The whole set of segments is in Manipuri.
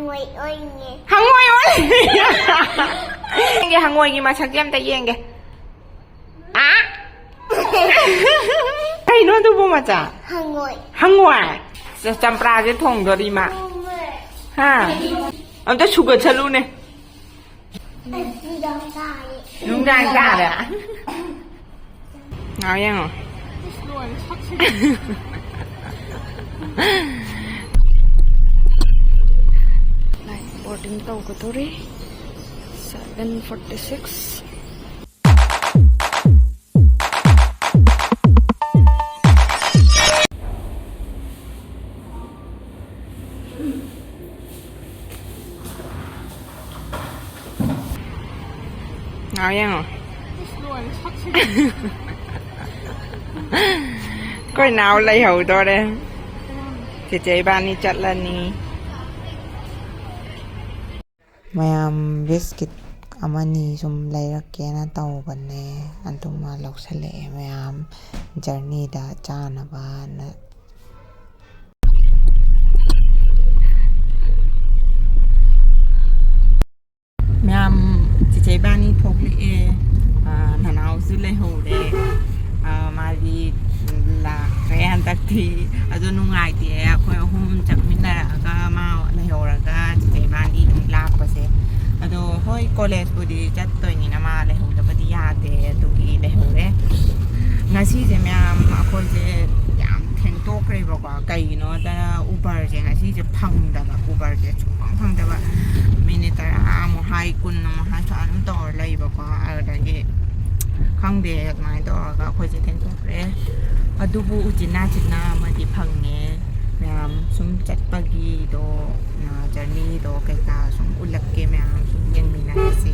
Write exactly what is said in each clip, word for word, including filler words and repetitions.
ꯍꯪꯉꯣꯏ ꯑꯣꯏꯅꯤ꯫ ꯍꯪꯉꯣꯏ ꯑꯣꯏ꯫ ꯌꯦꯡꯒꯦ, ꯍꯪꯉꯣꯏꯒꯤ ꯃꯁꯛꯁꯦ ꯑꯝꯇ ꯌꯦꯡꯒꯦ꯫ ꯑꯥ? ꯀꯩꯅꯣ ꯑꯗꯨꯕꯨ ꯃꯆꯥ? ꯍꯪꯉꯣꯏ꯫ ꯍꯪꯉꯣꯏ? ꯆ-, ꯆꯝꯄ꯭ꯔꯥꯁꯦ ꯊꯣꯡꯗꯣꯔꯤ ꯃꯥ꯫ ꯍꯪꯉꯣꯏ꯫ ꯍꯥ? ꯑꯝꯇ ꯁꯨꯒꯠꯁꯜꯂꯨꯅꯦ꯫ ꯑꯁꯤꯗ ꯇꯥꯔꯦ꯫ ꯅꯨꯡꯗꯥꯡ ꯇꯥꯔꯦ꯫ ꯉꯥꯏ ꯌꯦꯡꯉꯣ꯫ Flight boarding ꯇꯧꯒꯗꯧꯔꯤ꯫ Seven forty six꯫ ꯉꯥꯏ ꯌꯦꯡꯉꯣ꯫ ꯑꯩꯈꯣꯏ ꯅꯥꯎ ꯂꯩꯍꯧꯗꯣꯔꯦ꯫ ꯆꯦꯆꯦ ꯏꯕꯥꯅꯤ ꯆꯠꯂꯅꯤ꯫ ꯃꯌꯥꯝ ꯕꯤꯁꯀꯤꯠ ꯑꯃꯅꯤ ꯁꯨꯝ ꯂꯩꯔꯛꯀꯦꯅ ꯇꯧꯕꯅꯦ, ꯑꯗꯨꯃ ꯂꯧꯁꯜꯂꯛꯑꯦ ꯃꯌꯥꯝ ꯖꯔꯅꯤꯗ ꯆꯥꯅꯕꯅ꯫ ꯃꯌꯥꯝ, ꯆꯤꯆꯦ ꯏꯕꯥꯅꯤ ꯊꯣꯛꯂꯛꯑꯦ꯫ ꯑꯥ, ꯅꯅꯥꯎꯁꯨ ꯂꯩꯍꯧꯔꯦ꯫ ꯑꯥ, ꯃꯥꯗꯤ ꯂꯥꯛꯇ꯭ꯔꯦ ꯍꯟꯗꯛꯇꯤ꯫ ꯑꯗꯣ ꯅꯨꯡꯉꯥꯏꯇꯦ, ꯑꯩꯈꯣꯏ ꯑꯍꯨꯝ ꯆꯠꯃꯤꯟꯅꯔꯛꯑꯒ ꯃꯥ ꯂꯩꯍꯧꯔꯒ ꯆꯤꯆꯦ ꯏꯕꯥꯅꯤ ꯑꯗꯨꯝ ꯂꯥꯛꯄꯁꯦ꯫ ꯑꯗꯣ ꯍꯣꯏ, ꯀꯣꯂꯦꯖꯄꯨꯗꯤ ꯆꯠꯇꯣꯏꯅꯤꯅ ꯃꯥ ꯂꯩꯍꯧꯗꯕꯗꯤ ꯌꯥꯗꯦ, ꯑꯗꯨꯒꯤ ꯂꯩꯍꯧꯔꯦ꯫ ꯉꯁꯤꯁꯦ ꯃꯌꯥꯝ ꯑꯩꯈꯣꯏꯁꯦ ꯌꯥꯝ ꯊꯦꯡꯇꯣꯛꯈ꯭ꯔꯦꯕꯀꯣ꯫ ꯀꯩꯒꯤꯅꯣꯗ ꯎꯕꯔꯁꯦ ꯉꯁꯤꯁꯦ ꯐꯪꯗꯕ, ꯎꯕꯔꯁꯦ ꯁꯨꯡꯐꯪ ꯐꯪꯗꯕ꯫ ꯃꯤꯅꯤꯠ ꯇꯔꯥꯃꯨꯛ ꯍꯥꯏ, ꯀꯨꯟ ꯑꯃꯨꯛ ꯍꯥꯏ, ꯁꯨꯃꯥꯏꯅ ꯑꯗꯨꯝ ꯇꯧꯔ ꯂꯩꯕꯀꯣ꯫ ꯑꯗꯨꯗꯒꯤ ꯈꯪꯗꯦ, ꯑꯗꯨꯃꯥꯏꯅ ꯇꯧꯔꯒ ꯑꯩꯈꯣꯏꯁꯦ ꯊꯦꯡꯗꯣꯛꯈ꯭ꯔꯦ꯫ ꯑꯗꯨꯕꯨ ꯎꯆꯤꯟ ꯅꯥꯆꯤꯟꯅ ꯑꯃꯗꯤ ꯐꯪꯉꯦ꯫ ꯃꯌꯥꯝ ꯁꯨꯝ ꯆꯠꯄꯒꯤꯗꯣ, ꯑ, ꯖꯔꯅꯤꯗꯣ ꯀꯩꯀꯥ ꯁꯨꯝ ꯎꯠꯂꯛꯀꯦ, ꯃꯌꯥꯝ ꯁꯨꯝ ꯌꯦꯡꯃꯤꯟꯅꯔꯁꯤ꯫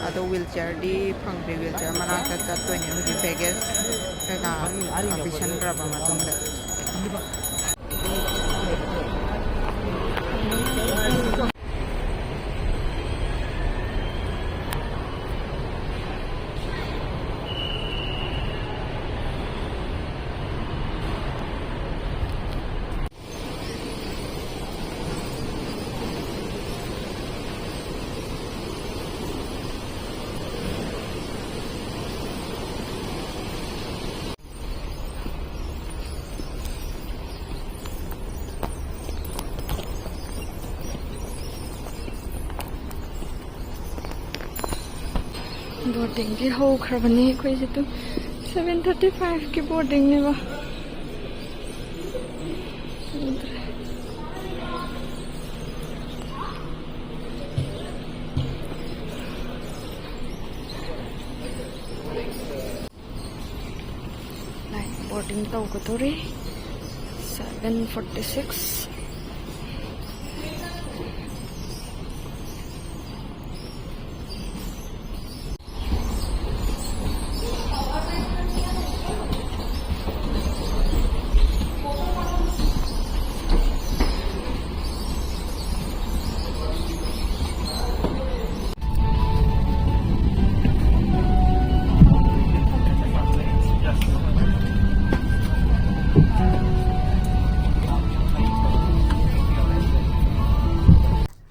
ꯑꯗꯣ ꯋꯤꯜ ꯆꯤꯌꯔꯗꯤ ꯐꯪꯗ꯭ꯔꯤ, ꯋꯤꯜ ꯆꯤꯌꯔ ꯃꯅꯥꯛꯇ ꯆꯠꯇꯣꯏꯅꯦ ꯍꯧꯖꯤꯛ, ꯕꯦꯒꯦꯖ ꯀꯩꯀꯥ ꯄꯤꯁꯟꯈ꯭ꯔꯕ ꯃꯇꯨꯡꯗ꯫ ꯕꯣꯔꯗꯤꯡꯒꯤ ꯍꯧꯈ꯭ꯔꯕꯅꯤ ꯑꯩꯈꯣꯏꯁꯦ ꯑꯗꯨꯝ꯫ ꯁꯚꯦꯟ ꯊꯥꯔꯇꯤ ꯐꯥꯏꯚꯀꯤ ꯕꯣꯔꯗꯤꯡꯅꯦꯕ꯫ ꯂꯥꯏꯛ ꯕꯣꯔꯗꯤꯡ ꯇꯧꯒꯗꯧꯔꯤ꯫ Seven forty six.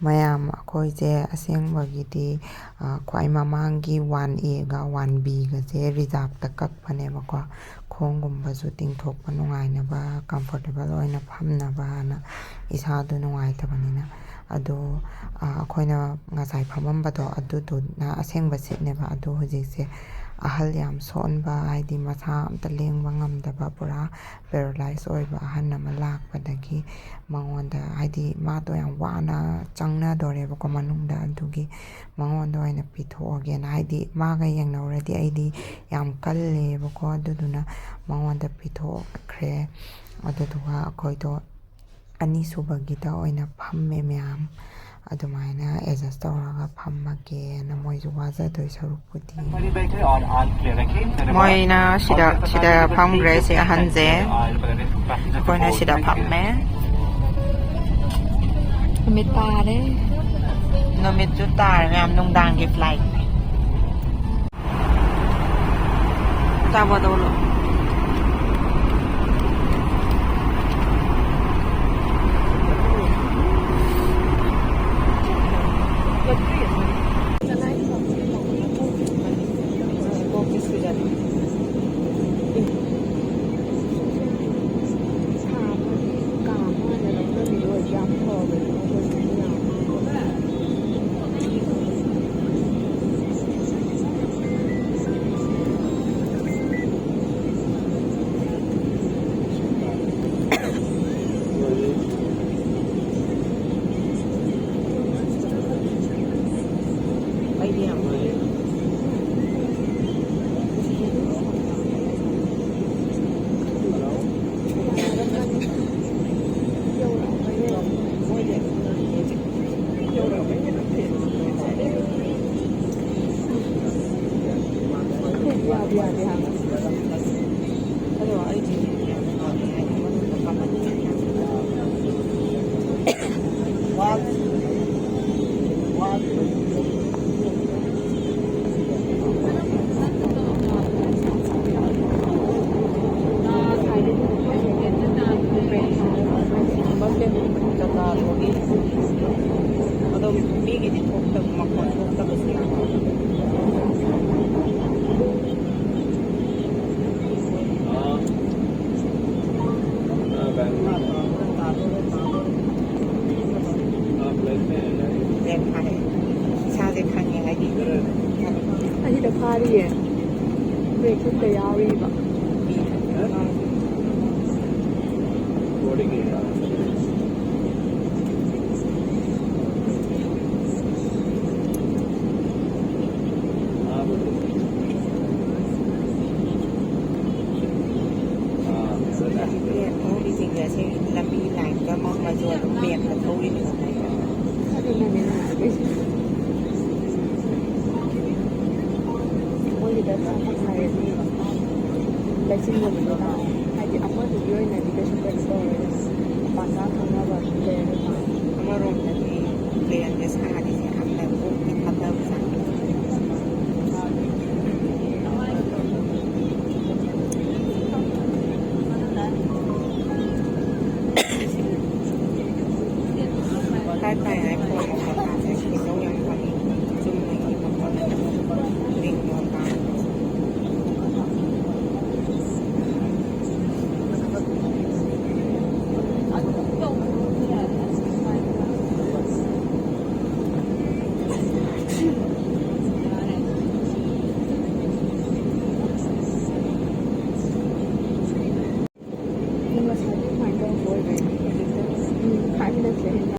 ꯃꯌꯥꯝ, ꯑꯩꯈꯣꯏꯁꯦ ꯑꯁꯦꯡꯕꯒꯤꯗꯤ, ꯑ, ꯈ꯭ꯋꯥꯏ ꯃꯃꯥꯡꯒꯤ ꯋꯥꯟ ꯑꯦꯒ ꯋꯥꯟ ꯕꯤꯒꯁꯦ ꯔꯤꯖꯥꯞꯇ ꯀꯛꯄꯅꯦꯕꯀꯣ꯫ ꯈꯣꯡꯒꯨꯝꯕꯁꯨ ꯇꯤꯡꯊꯣꯛꯄ ꯅꯨꯡꯉꯥꯏꯅꯕ, ꯀꯝꯐꯣꯔꯇꯦꯕꯜ ꯑꯣꯏꯅ ꯐꯝꯅꯕꯅ, ꯏꯁꯥꯗꯣ ꯅꯨꯡꯉꯥꯏꯇꯕꯅꯤꯅ꯫ ꯑꯗꯣ, ꯑ, ꯑꯩꯈꯣꯏꯅ ꯉꯁꯥꯏ ꯐꯝꯃꯝꯕꯗꯣ ꯑꯗꯨꯗꯨꯅ ꯑꯁꯦꯡꯕ ꯁꯤꯠꯅꯦꯕ꯫ ꯑꯗꯣ ꯍꯧꯖꯤꯛꯁꯦ ꯑꯍꯜ ꯌꯥꯝ ꯁꯣꯟꯕ, ꯍꯥꯏꯗꯤ ꯃꯁꯥ ꯑꯝꯇ ꯂꯦꯡꯕ ꯉꯝꯗꯕ, ꯄꯨꯔꯥ ꯄꯦꯔꯥꯂꯥꯏꯁ ꯑꯣꯏꯕ ꯑꯍꯟ ꯑꯃ ꯂꯥꯛꯄꯗꯒꯤ ꯃꯉꯣꯟꯗ, ꯍꯥꯏꯗꯤ ꯃꯥꯗꯣ ꯌꯥꯝ ꯋꯥꯅ ꯆꯪꯅꯗꯣꯔꯦꯕꯀꯣ ꯃꯅꯨꯡꯗ, ꯑꯗꯨꯒꯤ ꯃꯉꯣꯟꯗ ꯑꯣꯏꯅ ꯄꯤꯊꯣꯛꯑꯒꯦꯅ, ꯍꯥꯏꯗꯤ ꯃꯥꯒ ꯌꯦꯡꯅꯧꯔꯗꯤ ꯑꯩꯗꯤ ꯌꯥꯝ ꯀꯜꯂꯦꯕꯀꯣ, ꯑꯗꯨꯗꯨꯅ ꯃꯉꯣꯟꯗ ꯄꯤꯊꯣꯛꯈ꯭ꯔꯦ꯫ ꯑꯗꯨꯗꯨꯒ ꯑꯩꯈꯣꯏꯗꯣ ꯑꯅꯤꯁꯨꯕꯒꯤꯗ ꯑꯣꯏꯅ ꯐꯝꯃꯦ ꯃꯌꯥꯝ꯫ ꯑꯗꯨꯃꯥꯏꯅ ꯑꯦꯗꯖꯁ ꯇꯧꯔꯒ ꯐꯝꯃꯒꯦꯅ, ꯃꯣꯏꯁꯨ ꯋꯥꯖꯗꯣꯏ ꯁꯔꯨꯛꯄꯨꯗꯤ꯫ ꯃꯣꯏꯅ ꯁꯤꯗ, ꯁꯤꯗ ꯐꯝꯈ꯭ꯔꯦ, ꯁꯤ ꯑꯍꯟꯁꯦ꯫ ꯑꯩꯈꯣꯏꯅ ꯁꯤꯗ ꯐꯝꯃꯦ꯫ ꯅꯨꯃꯤꯠ ꯇꯥꯔꯦ꯫ ꯅꯨꯃꯤꯠꯁꯨ ꯇꯥꯔꯦ ꯃꯌꯥꯝ, ꯅꯨꯡꯗꯥꯡꯒꯤ ꯐ꯭ꯂꯥꯏꯠꯅꯦ꯫ ꯆꯥꯕꯗꯧꯔꯣ꯫ ꯑꯗꯣ ꯃꯤꯒꯤꯗꯤ ꯊꯣꯛꯇꯕ, ꯃꯈꯣꯟ ꯊꯣꯛꯇꯕꯁꯨ ꯌꯥꯎꯋꯦ꯫ ꯏꯁꯥꯁꯦ ꯈꯪꯉꯦ ꯍꯥꯏꯗꯤ꯫ ꯑꯁꯤꯗ ꯐꯥꯔꯤꯌꯦ꯫ ꯕ꯭ꯔꯦꯛꯁꯤꯗ ꯌꯥꯎꯔꯤꯕ꯫ ꯃꯦꯞ ꯊꯧꯔꯤꯁꯤꯡꯁꯦ ꯑꯁꯤ ꯂꯝꯕꯤ ꯂꯥꯏꯟꯗ ꯃꯝꯃꯁꯨ ꯑꯗꯨꯝ ꯃꯦꯞꯇ ꯊꯧꯔꯤꯅꯤ꯫ ꯁꯤꯗ ꯆꯥꯊꯛ ꯍꯥꯏꯔꯗꯤ ꯂꯩꯆꯤꯟꯒꯨꯝꯕꯗꯣ ꯇꯥꯏ꯫ ꯍꯥꯏꯗꯤ ꯑꯃꯗꯨꯒꯤ ꯑꯣꯏꯅꯗꯤ ꯀꯩꯁꯨ ꯀꯩꯅꯣ ꯇꯧꯔꯣꯏ꯫ ꯄꯥꯟꯖꯥ ꯈꯪꯅꯕ ꯑꯗꯨꯝ ꯂꯩꯔꯒ ꯇꯥꯏ꯫ ꯑꯃꯔꯣꯝꯗꯗꯤ ꯄ꯭ꯂꯦꯟꯁꯦ ꯁꯥꯔꯤꯁꯦ ꯌꯥꯝꯅ ꯀꯣꯛꯇꯤ ꯊꯥꯗꯕꯖꯥꯠꯅꯤ꯫ ꯀꯥꯏ ꯀꯥꯏ ꯍꯥꯏ ꯐꯣꯟ ꯃꯈꯣꯟ ꯇꯥꯗꯦ꯫ ꯈꯣꯏꯗꯧ ꯌꯥꯝ ꯁꯥꯎꯅꯤꯡꯉꯤ꯫ ꯆꯨꯝꯅꯒꯤ ꯃꯈꯣꯟ ꯅꯠꯇꯕ ꯔꯤꯡ ꯇꯣꯟ ꯇꯥꯕꯗꯣ꯫ ꯉꯁꯥꯏꯗꯤ ꯑꯗꯨꯃꯥꯏꯅ ꯇꯧꯔꯝꯕ ꯑꯣꯏꯕꯩꯅꯦ꯫ ꯍꯧꯖꯤꯛꯇ, ꯎꯝ, five minutes ꯂꯩ꯫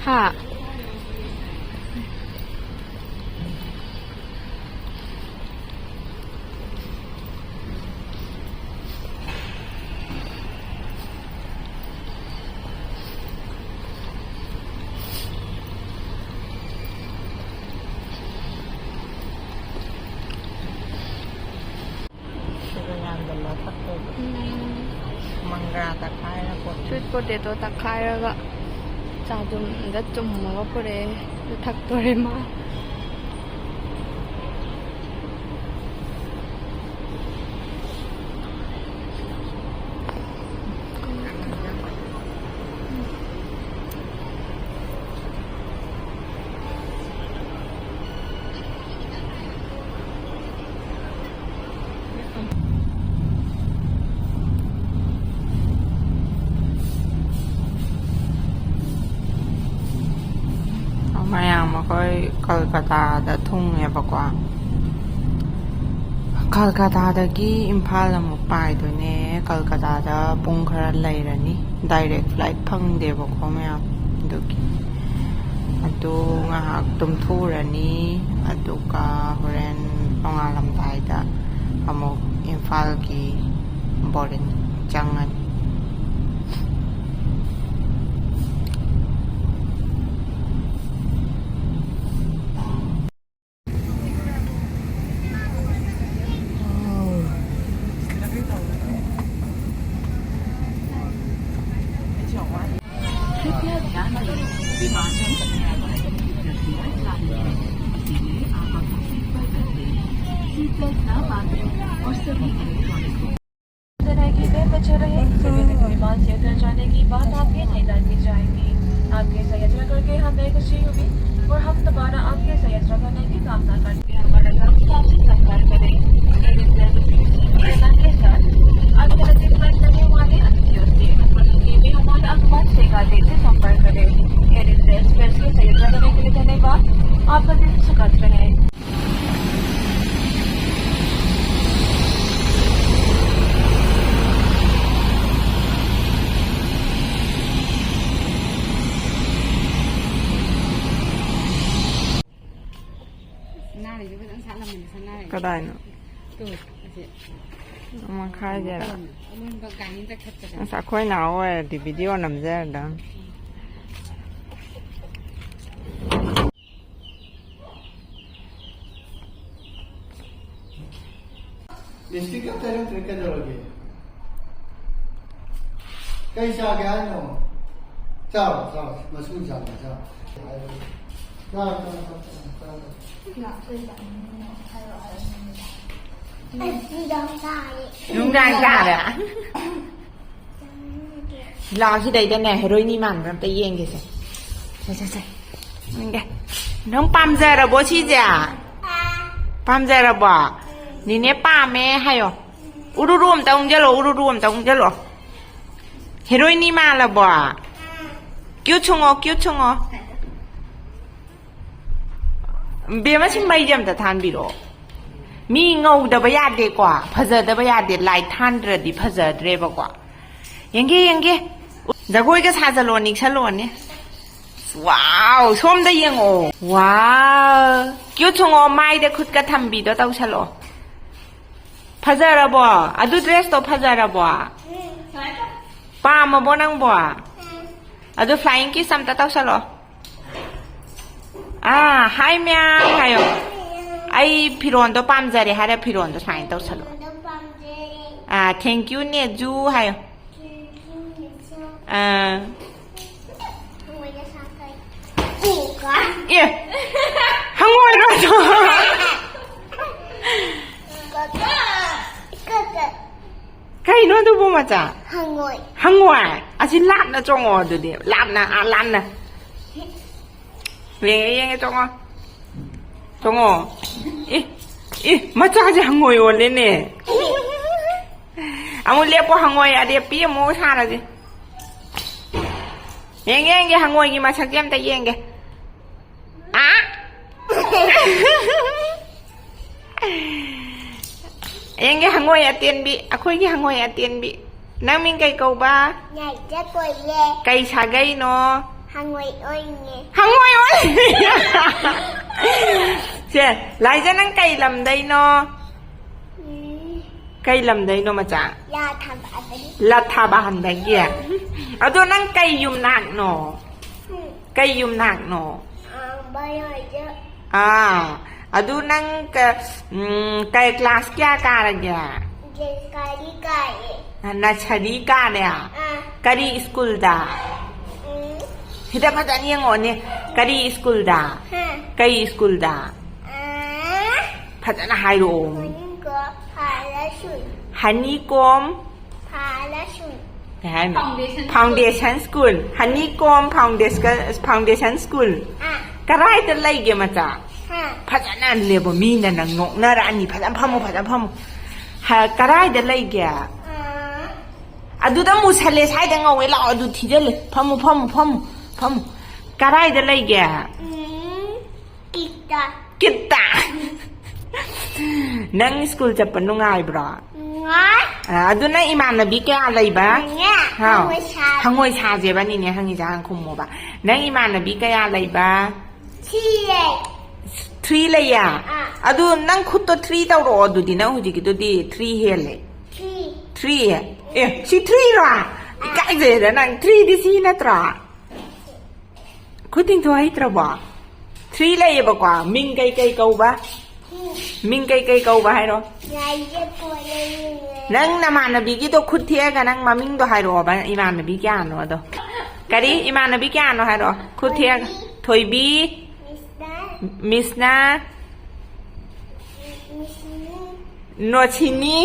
ꯍꯥ꯫ ꯁꯤꯒ ꯌꯥꯟꯁꯤꯜꯂ ꯊꯛꯇꯣꯏꯕ꯫ ꯎꯝ꯫ ꯃꯪꯒ꯭ꯔꯥ ꯇꯛꯈꯥꯏꯔ ꯄꯣꯠ꯫ Sweet potato ꯇꯛꯈꯥꯏꯔꯒ ꯆꯥꯗꯨꯝꯗ ꯆꯨꯝꯃꯒ ꯄꯨꯔꯛꯑꯦ꯫ ꯑꯗꯨ ꯊꯛꯇꯣꯔꯦ ꯃꯥ꯫ ꯀꯜꯀꯇꯥꯗ ꯊꯨꯡꯉꯦꯕꯀꯣ꯫ ꯀꯜꯀꯇꯥꯗꯒꯤ ꯏꯝꯐꯥꯜ ꯑꯃꯨꯛ ꯄꯥꯏꯗꯣꯏꯅꯦ꯫ ꯀꯜꯀꯇꯥꯗ ꯄꯨꯡ ꯈꯔ ꯂꯩꯔꯅꯤ, ꯗꯥꯏꯔꯦꯛ ꯐ꯭ꯂꯥꯏꯠ ꯐꯪꯗꯦꯕꯀꯣ ꯃꯌꯥꯝ, ꯑꯗꯨꯒꯤ꯫ ꯑꯗꯨ ꯉꯥꯏꯍꯥꯛ ꯇꯨꯝꯊꯣꯛꯎꯔꯅꯤ, ꯑꯗꯨꯒ ꯍꯣꯔꯦꯟ ꯅꯣꯡꯉꯥꯜꯂꯝꯗꯥꯏꯗ ꯑꯃꯨꯛ ꯏꯝꯐꯥꯜꯒꯤ ꯕꯣꯔꯗꯤꯡ ꯆꯪꯉꯅꯤ꯫ कृपया ध्यान दें, विमान में चलने वाले यात्रियों, इसीलिए आप अपनी सीट पर बैठे। सीट बेल्ट ना बांधें और सभी इलेक्ट्रॉनिक उपकरण की बे बचे रहें। विमान से उतर जाने की बात आपके नहीं डाल दी जाएगी। आपके साथ यात्रा करके हमें खुशी हुई और हम दोबारा आपके साथ यात्रा करने की कामना करते हैं। हमारा लक्ष्य आपसे संपर्क करें। Air India के साथ अलग-अलग flight करने वाले अतिथियों से, मतलब कि वे हमारे अनुमत सेवा देते संपर्क करें। Air India Express के साथ यात्रा करने के लिए धन्यवाद। आपका दिन सुखद रहे। ꯁꯅꯥꯔꯩꯗꯣ ꯐꯖꯅ ꯁꯥꯠꯂꯝꯃꯅꯤ, ꯁꯅꯥꯔꯩꯗꯣ꯫ ꯀꯗꯥꯏꯅꯣ? ꯇꯨ, ꯑꯁꯤ꯫ ꯃꯈꯥꯏꯗꯔ? ꯑꯂꯣꯟꯕ ꯒꯥꯔꯤ ꯆꯠꯈꯠꯄꯗ꯫ ꯑꯁ, ꯑꯩꯈꯣꯏ ꯅꯍꯥ ꯑꯣꯏꯔꯗꯤ ꯚꯤꯗꯤꯑꯣ ꯅꯝꯖꯔꯗꯝ꯫ ꯂꯤꯞꯁꯇꯤꯛ ꯑꯝꯇ ꯂꯩꯔꯛꯇ꯭ꯔꯦ, ꯀꯩꯗꯧꯔꯒꯦ? ꯀꯩ ꯆꯥꯒꯦ ꯍꯥꯏꯅꯣ? ꯆꯥꯎ, ꯆꯥꯎ, ꯃꯁꯨ ꯆꯥꯒꯦ, ꯆꯥꯎ꯫ ꯆꯥꯎ, ꯆꯥꯎ, ꯆꯥꯎ, ꯆꯥꯎ, ꯆꯥꯎ꯫ ꯅꯨꯡꯗꯥꯡ ꯆꯥꯔꯦ꯫ ꯂꯥꯛꯑꯣ, ꯁꯤꯗꯩꯗꯅꯦ ꯍꯦꯔꯣꯏꯅꯤ ꯃꯥꯟꯕ꯭ꯔꯥ ꯑꯝꯇ ꯌꯦꯡꯒꯦꯁꯦ꯫ ꯁꯦ, ꯁꯦ, ꯁꯦ꯫ ꯌꯦꯡꯒꯦ꯫ ꯅꯪ ꯄꯥꯝꯖꯔꯕꯣ ꯁꯤꯁꯦ? ꯄꯥꯝꯖꯔꯕꯣ? ꯅꯤꯅꯦ ꯄꯥꯝꯃꯦ ꯍꯥꯏꯌꯣ꯫ ꯎꯔꯨꯔꯨ ꯑꯝꯇ ꯎꯪꯖꯜꯂꯣ, ꯎꯔꯨꯔꯨ ꯑꯝꯇ ꯎꯪꯖꯜꯂꯣ꯫ ꯍꯦꯔꯣꯏꯅꯤ ꯃꯥꯜꯂꯕꯣ? Cute ꯁꯨꯡꯉꯣ, cute ꯁꯨꯡꯉꯣ꯫ ꯕꯦꯝꯃ, ꯁꯤ ꯃꯩꯁꯦ ꯑꯝꯇ ꯊꯥꯟꯕꯤꯔꯛꯑꯣ꯫ ꯃꯤ ꯉꯧꯗꯕ ꯌꯥꯗꯦꯀꯣ, ꯐꯖꯗꯕ ꯌꯥꯗꯦ, ꯂꯥꯏꯠ ꯊꯥꯟꯗ꯭ꯔꯗꯤ ꯐꯖꯗ꯭ꯔꯦꯕꯀꯣ꯫ ꯌꯦꯡꯒꯦ, ꯌꯦꯡꯒꯦ꯫ ꯖꯒꯣꯏꯒ ꯁꯥꯖꯜꯂꯣ, ꯅꯤꯛꯁꯜꯂꯣꯅꯦ꯫ ꯋꯥꯎ, ꯁꯣꯝꯗ ꯌꯦꯡꯉꯛꯑꯣ꯫ ꯋꯥꯎ꯫ ꯀ꯭ꯌꯨꯠ ꯁꯣꯡꯉꯣ, ꯃꯥꯏꯗ ꯈꯨꯠꯀ ꯊꯝꯕꯤꯗꯣ ꯇꯧꯁꯜꯂꯛꯑꯣ꯫ ꯐꯖꯔꯕꯣ? ꯑꯗꯨ ꯗ꯭ꯔꯦꯁꯇꯣ ꯐꯖꯔꯕꯣ? ꯄꯥꯝꯃꯕꯣ ꯅꯪꯕꯣ? ꯑꯗꯨ flying kiss ꯑꯝꯇ ꯇꯧꯁꯜꯂꯣ꯫ ꯑꯥ, hi ꯃꯌꯥꯝ ꯍꯥꯏꯌꯣ꯫ ꯑꯩ ꯐꯤꯔꯣꯟꯗꯣ ꯄꯥꯝꯖꯔꯦ ꯍꯥꯏꯔ ꯐꯤꯔꯣꯟꯗꯣ ꯁꯨꯃꯥꯏꯅ ꯇꯧꯁꯜꯂꯣ꯫ ꯑꯥ, thank you ꯅꯦꯖꯨ ꯍꯥꯏꯌꯣ꯫ ꯑꯥ꯫ ꯑꯦ, ꯍꯪꯉꯣꯏꯔꯣ ꯑꯗꯣ? ꯀꯩꯅꯣ ꯑꯗꯨꯕꯨ, ꯃꯆꯥ? ꯍꯪꯉꯣꯏ꯫ ꯍꯪꯉꯣꯏ? ꯑꯁꯤ ꯂꯥꯞꯅ ꯆꯣꯡꯉꯣ ꯑꯗꯨꯗꯤ꯫ ꯂꯥꯞꯅ, ꯑꯥ, ꯂꯥꯞꯅ꯫ ꯌꯦꯡꯉꯦ, ꯌꯦꯡꯉꯦ, ꯆꯣꯡꯉꯣ꯫ ꯆꯣꯡꯉꯣ꯫ ꯑꯦ, ꯑꯦ, ꯃꯆꯥꯁꯦ ꯍꯪꯉꯣꯏ ꯑꯣꯜꯂꯦꯅꯦ꯫ ꯑꯃꯨꯛ ꯂꯦꯞꯄꯣ, ꯍꯪꯉꯣꯏ ꯑꯔꯦꯞꯄꯤ ꯑꯃꯨꯛ ꯁꯥꯔꯁꯦ꯫ ꯌꯦꯡꯒꯦ, ꯌꯦꯡꯒꯦ, ꯍꯪꯉꯣꯏꯒꯤ ꯃꯁꯛꯁꯦ ꯑꯝꯇ ꯌꯦꯡꯒꯦ꯫ ꯑꯥ? ꯌꯦꯡꯒꯦ, ꯍꯪꯉꯣꯏ ꯑꯇꯦꯟꯕꯤ, ꯑꯩꯈꯣꯏꯒꯤ ꯍꯪꯉꯣꯏ ꯑꯇꯦꯟꯕꯤ꯫ ꯅꯪ ꯃꯤꯡ ꯀꯩ ꯀꯧꯕ? ꯂꯥꯏꯖ ꯀꯣꯏꯌꯦ꯫ ꯀꯩ ꯁꯥꯒꯩꯅꯣ? ꯍꯪꯉꯣꯏ ꯑꯣꯏꯅꯦ꯫ ꯍꯪꯉꯣꯏ ꯑꯣꯏ꯫ ꯁꯦ, ꯂꯥꯏꯖ, ꯅꯪ ꯀꯩ ꯂꯝꯗꯩꯅꯣ? ꯎꯝ꯫ ꯀꯩ ꯂꯝꯗꯩꯅꯣ, ꯃꯆꯥ? ꯂꯥ ꯊꯥꯕ ꯑꯗꯒꯤ꯫ ꯂꯥ ꯊꯥꯕ ꯍꯟꯗꯒꯤ꯫ ꯑꯗꯣ ꯅꯪ ꯀꯩ ꯌꯨꯝꯅꯥꯛꯅꯣ? ꯎꯝ꯫ ꯀꯩ ꯌꯨꯝꯅꯥꯛꯅꯣ? ꯑꯥ, ꯕꯌꯥꯏꯗ꯫ ꯑꯥ, ꯑꯗꯨ ꯅꯪ ꯀ-, ꯎꯝ, ꯀꯩ class ꯀꯌꯥ ꯀꯥꯔꯒꯦ? ꯅꯁꯔꯤ ꯀꯥꯔꯦ꯫ ꯑ, ꯅꯁꯔꯤ ꯀꯥꯔꯦ? ꯑꯥ꯫ ꯀꯔꯤ ꯁ꯭ꯀꯨꯜꯗ? ꯎꯝ꯫ ꯁꯤꯗ ꯐꯖꯅ ꯌꯦꯡꯉꯣꯅꯦ꯫ ꯀꯔꯤ ꯁ꯭ꯀꯨꯜꯗ? ꯍꯥ꯫ ꯀꯩ ꯁ꯭ꯀꯨꯜꯗ? ꯑꯥ꯫ ꯐꯖꯅ ꯍꯥꯏꯔꯛꯑꯣ꯫ ꯃꯅꯤꯡꯀꯣ ꯐꯥꯂꯁꯨꯟ꯫ ꯍꯅꯤꯀꯣꯝ꯫ ꯐꯥꯂꯁꯨꯟ꯫ ꯀꯩ ꯍꯥꯏꯅꯣ? Foundation School꯫ Foundation School꯫ ꯍꯅꯤꯀꯣꯝ Foundation, Foundation School꯫ ꯑꯥ꯫ ꯀꯔꯥꯏꯗ ꯂꯩꯒꯦ, ꯃꯆꯥ? ꯍꯥ꯫ ꯐꯖꯅ ꯂꯦꯞꯄꯣ, ꯃꯤꯅ ꯅꯪ ꯅꯣꯛꯅꯔꯛꯑꯅꯤ꯫ ꯐꯖꯅ ꯐꯝꯃꯨ, ꯐꯖꯅ ꯐꯝꯃꯨ꯫ ꯍ-, ꯀꯔꯥꯏꯗ ꯂꯩꯒꯦ? ꯑꯥ꯫ ꯑꯗꯨꯗ ꯃꯨꯁꯜꯂꯦ, ꯁ꯭ꯋꯥꯏꯗ ꯉꯧꯋꯦ, ꯂꯥꯛꯑꯣ, ꯑꯗꯨ ꯊꯤꯖꯜꯂꯦ꯫ ꯐꯝꯃꯨ, ꯐꯝꯃꯨ, ꯐꯝꯃꯨ, ꯐꯝꯃꯨ꯫ ꯀꯔꯥꯏꯗ ꯂꯩꯒꯦ? ꯎꯝ, ꯀꯤ-, ꯀꯤꯠꯇ꯫ ꯅꯪ ꯁ꯭ꯀꯨꯜ ꯆꯠꯄ ꯅꯨꯡꯉꯥꯏꯕ꯭ꯔꯣ? ꯅꯨꯡꯉꯥꯏ꯫ ꯑ, ꯑꯗꯨ ꯅꯪ ꯏꯃꯥꯟꯅꯕꯤ ꯀꯌꯥ ꯂꯩꯕ? ꯅꯦ, ꯍꯥꯎ꯫ ꯍꯪꯉꯣꯏ ꯁꯥꯁꯦ꯫ ꯍꯪꯉꯣꯏ ꯁꯥꯁꯦꯕ ꯅꯤꯅꯦ ꯍꯪꯉꯤꯁꯦ, ꯍꯥꯟꯅ ꯈꯨꯝꯃꯣꯕ꯫ ꯅꯪ ꯏꯃꯥꯟꯅꯕꯤ ꯀꯌꯥ ꯂꯩꯕ? ꯊ꯭ꯔꯤ ꯂꯩ꯫ ꯊ꯭ꯔꯤ ꯂꯩꯌꯦ? ꯑꯥ꯫ ꯑꯗꯨ ꯅꯪ ꯈꯨꯠꯇꯣ ꯊ꯭ꯔꯤ ꯇꯧꯔꯛꯑꯣ, ꯑꯗꯨꯗꯤ ꯅꯪ ꯍꯧꯖꯤꯛꯀꯤꯗꯨꯗꯤ ꯊ꯭ꯔꯤ ꯍꯦꯜꯂꯦ꯫ ꯊ꯭ꯔꯤ꯫ ꯊ꯭ꯔꯤ? ꯑꯦ, ꯁꯤ ꯊ꯭ꯔꯤꯔꯣ? ꯏꯀꯥꯏꯖꯩꯗ ꯅꯪ, ꯊ꯭ꯔꯤꯗꯤ ꯁꯤ ꯅꯠꯇ꯭ꯔꯣ? ꯈꯨꯠ ꯇꯤꯡꯊꯣꯛ ꯍꯩꯇ꯭ꯔꯕꯣ? ꯊ꯭ꯔꯤ ꯂꯩꯌꯦꯕꯀꯣ, ꯃꯤꯡ ꯀꯩ ꯀꯩ ꯀꯧꯕ? ꯃꯤꯡ ꯀꯩ ꯀꯩ ꯀꯧꯕ ꯍꯥꯏꯔꯣ? ꯉꯥꯏꯖꯦ ꯄꯣꯠ ꯂꯩꯔꯤꯅꯦ꯫ ꯅꯪ ꯅꯃꯥꯟꯅꯕꯤꯒꯤꯗꯣ ꯈꯨꯠ ꯊꯦꯛꯑꯒ ꯅꯪ ꯃꯃꯤꯡꯗꯣ ꯍꯥꯏꯔꯛꯑꯣꯕ, ꯏꯃꯥꯟꯅꯕꯤ ꯀꯌꯥꯅꯣ ꯑꯗꯣ꯫ ꯀꯔꯤ? ꯏꯃꯥꯟꯅꯕꯤ ꯀꯌꯥꯅꯣ ꯍꯥꯏꯔꯛꯑꯣ꯫ ꯈꯨꯠ ꯊꯦꯛꯑꯒ꯫ ꯊꯣꯏꯕꯤ꯫ ꯊꯣꯏꯕꯤ꯫ ꯃꯤꯁꯅ꯫ ꯃꯤꯁꯅ꯫ ꯃꯤꯁꯅꯤ꯫ ꯅꯣꯁꯤꯅꯤ꯫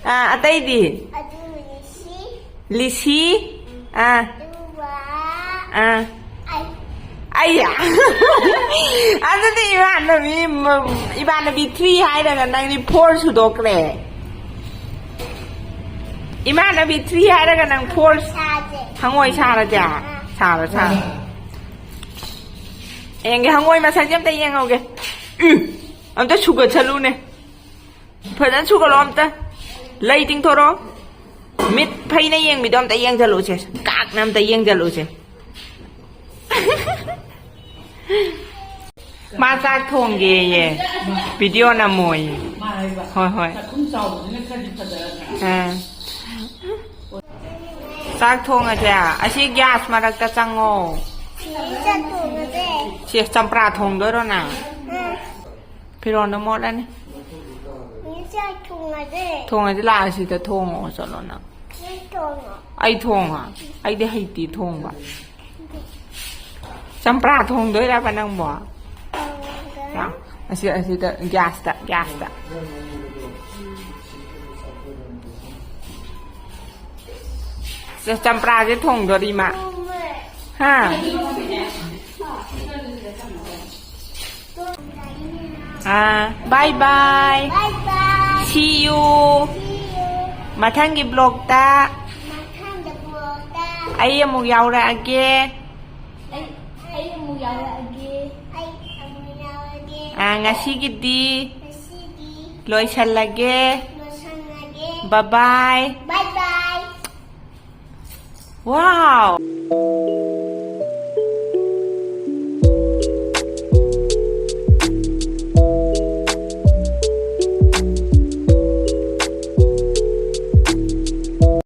ꯑꯥ, ꯑꯇꯩꯗꯤ? ꯑꯗꯨ ꯂꯤꯁꯤ꯫ ꯂꯤꯁꯤ꯫ ꯑꯥ꯫ ꯑꯗꯨꯒ ꯑꯥ꯫ ꯑꯩ꯫ ꯑꯩ꯫ ꯑꯗꯨꯗꯤ ꯏꯃꯥꯟꯅꯕꯤ, ꯏꯃꯥꯟꯅꯕꯤ ꯊ꯭ꯔꯤ ꯍꯥꯏꯔꯒ ꯅꯪꯗꯤ ꯐꯣꯔ ꯁꯨꯗꯣꯛꯈ꯭ꯔꯦ꯫ ꯏꯃꯥꯟꯅꯕꯤ ꯊ꯭ꯔꯤ ꯍꯥꯏꯔꯒ ꯅꯪ ꯐꯣꯔ꯫ ꯁꯥꯁꯦ꯫ ꯍꯪꯉꯣꯏ ꯁꯥꯔꯁꯦ? ꯑꯥ꯫ ꯁꯥꯔꯣ, ꯁꯥꯔꯣ꯫ ꯌꯦꯡꯒꯦ, ꯍꯪꯉꯣꯏ ꯃꯁꯛꯁꯦ ꯑꯝꯇ ꯌꯦꯡꯍꯧꯒꯦ꯫ ꯎꯝ, ꯑꯝꯇ ꯁꯨꯒꯠꯁꯜꯂꯨꯅꯦ꯫ ꯐꯖꯅ ꯁꯨꯒꯠꯂꯣ ꯑꯝꯇ꯫ ꯂꯩ ꯇꯤꯡꯊꯣꯔꯛꯑꯣ꯫ ꯃꯤꯠ ꯐꯩꯅ ꯌꯦꯡꯕꯤꯗꯣ ꯑꯝꯇ ꯌꯦꯡꯖꯜꯂꯨꯁꯦ꯫ ꯀꯥꯛꯅ ꯑꯝꯇ ꯌꯦꯡꯖꯜꯂꯨꯁꯦ꯫ ꯃꯥ ꯆꯥꯛ ꯊꯣꯡꯒꯦꯌꯦ꯫ ꯚꯤꯗꯤꯑꯣ ꯅꯝꯃꯣꯌꯦ꯫ ꯍꯣꯏ, ꯍꯣꯏ꯫ ꯑꯥ꯫ ꯆꯥꯛ ꯊꯣꯡꯉꯁꯦ꯫ ꯑꯁꯤ ꯒ꯭ꯌꯥꯁ ꯃꯔꯛꯇ ꯆꯪꯉꯣ꯫ ꯆꯥꯛ ꯊꯣꯡꯉꯁꯦ꯫ ꯁꯦ, ꯆꯝꯄ꯭ꯔꯥ ꯊꯣꯡꯗꯣꯏꯔꯣ ꯅꯪ? ꯎꯝ꯫ ꯐꯤꯔꯣꯟꯗꯣ ꯃꯣꯠꯂꯅꯤ꯫ ꯆꯥꯛ ꯊꯣꯡꯉꯁꯦ꯫ ꯊꯣꯡꯉꯁꯦ, ꯂꯥꯛꯑ ꯁꯤꯗ ꯊꯣꯡꯉꯣ ꯆꯠꯂꯣ ꯅꯪ꯫ ꯅꯪ ꯊꯣꯡꯉꯣ꯫ ꯑꯩ ꯊꯣꯡꯉ? ꯑꯩꯗꯤ ꯍꯩꯇꯦ ꯊꯣꯡꯕ꯫ ꯆꯝꯄ꯭ꯔꯥ ꯊꯣꯡꯗꯣꯏꯔꯕ ꯅꯪꯕꯣ? ꯊꯣꯡꯉꯒ ꯌꯥ, ꯑꯁꯤ, ꯑꯁꯤꯗ ꯒ꯭ꯌꯥꯁꯇ, ꯒ꯭ꯌꯥꯁꯇ꯫ ꯆ-, ꯆꯝꯄ꯭ꯔꯥꯁꯦ ꯊꯣꯡꯗꯣꯔꯤ ꯃꯥ꯫ ꯊꯣꯡꯉꯦ꯫ ꯍꯥ? ꯑꯥ, bye bye. Bye bye. See you. See you. ꯃꯊꯪꯒꯤ vlogꯇ ꯃꯊꯪꯒꯤ vlogꯇ ꯑꯩ ꯑꯃꯨꯛ ꯌꯥꯎꯔꯛꯑꯒꯦ꯫ ꯑꯩ, ꯑꯩ ꯑꯃꯨꯛ ꯌꯥꯎꯔꯛꯑꯒꯦ꯫ ꯑꯩ ꯑꯃꯨꯛ ꯌꯥꯎꯔꯛꯑꯒꯦ꯫ ꯑ, ꯉꯁꯤꯒꯤꯗꯤ ꯉꯁꯤꯗꯤ ꯂꯣꯏꯁꯜꯂꯒꯦ. ꯂꯣꯏꯁꯜꯂꯒꯦ. Bye bye. Bye bye. Wow!